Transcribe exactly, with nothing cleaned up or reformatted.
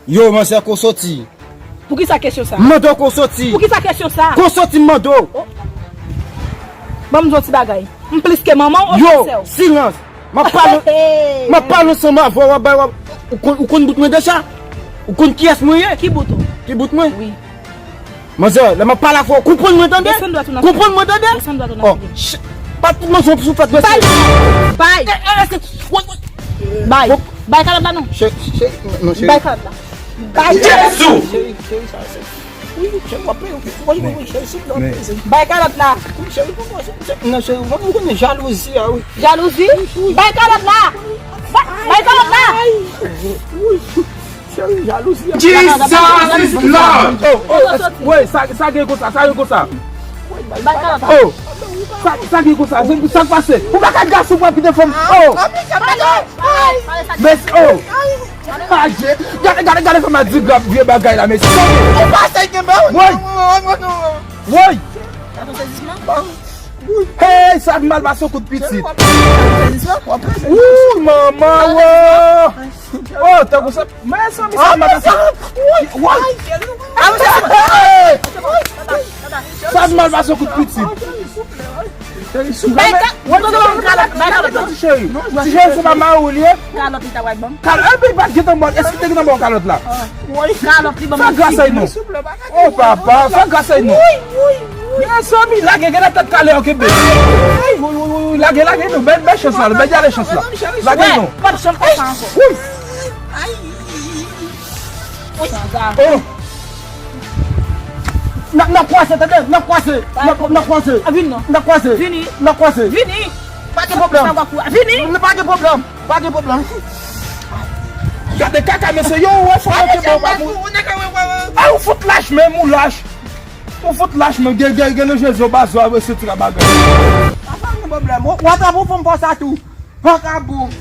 Yo, manzè, ko w soti? Poukisa kesyon sa? M mande w ko w soti. Poukisa kesyon sa? Ko w soti, m mande w. Ban m di w yon ti bagay. M plis ke manman w Yo, oswa sè w? Silans. M ap pale, m ap pale ansanm avè w, w ap bay, w ap, ou konn, ou konn bout mwen deja? Ou konn kiyès mwen ye? Ki bout ou? Ki bout mwen? Wi. Manzè, lè m ap pale avè w, konprann mwen tande? Desann dwat ou nan Konprann mwen tande? Desann dwat ou nan Oh, figi. ch- pa tout manzè w sou fèt mesye. Bay! Bay! Eh, eh, eh, woy, woy. Bay! Bon. Bay kalòt la non! Cheri, cheri, non, cheri. Bay kalòt la! Bay! Jezi! Cheri, cheri, sa se. Wi, cheri, w ap peye. Wi, wi, wi, cheri, si w ap peye. Bay kalòt la! Cheri, pou mwen, se, non, cheri, mwen, mwen konnen jalouzi a, wi. Jalouzi? Bay kalòt la! Bay, bay kalòt la! Wi, cheri, jalouzi a. Jesus is Lord! Oh, oh, woy, sa, sa gen konsa, sa gen konsa. Bay kalòt la! Oh, sa, sa gen konsa, sa, sa k pase? Ou pa ka gason pou ap kite fanm. Oh, Pale sa! Pale sa! men, oh. Adje, gade, gade, gade kòman di grab vye bagay la, mesye. Ou pa sèy gen ba ou. Woy. Woy. Hey, sa mal pase kout pitit. Ooh, manman, wo. Oh, tankou sa. Men sa, men sa mal pase. Woy. Hey. Sa mal pase kout pitit. Ti cheri, se pa mari w li ye? Kalòt li ta bay ban m. Kalòt, epi pa t gentan ba w, èske te gentan ba w kalòt la? Kalòt li ban m. Fè gras ay non. Oh papa, fè gras ay non. Mezanmi, lage, gen tèt kale an kenbe. Lage, lage non, bèl, bèl chans la, bèl jale chans la. Lage non. Pap janm fè sa ankò. Oh. N ap, n ap kwaze, tande, n ap kwaze, n ap, n ap kwaze. Vini non. N ap kwaze. Vini. N ap kwaze. Vini. Pa gen pwoblèm. Sa w ap vini. Pa gen pwoblèm. Pa gen pwoblèm. Gade kaka, mesye, yo, wè fò yo te bon pa moun. A, ou fout lach menm, ou lach. Ou fout lach menm, gen, gen, gen le Jezi, ou ba zwa, mesye, ti ka bagay. Papa, gen pwoblèm. Ou atrap ou fanm fò sa tou. Vakabon.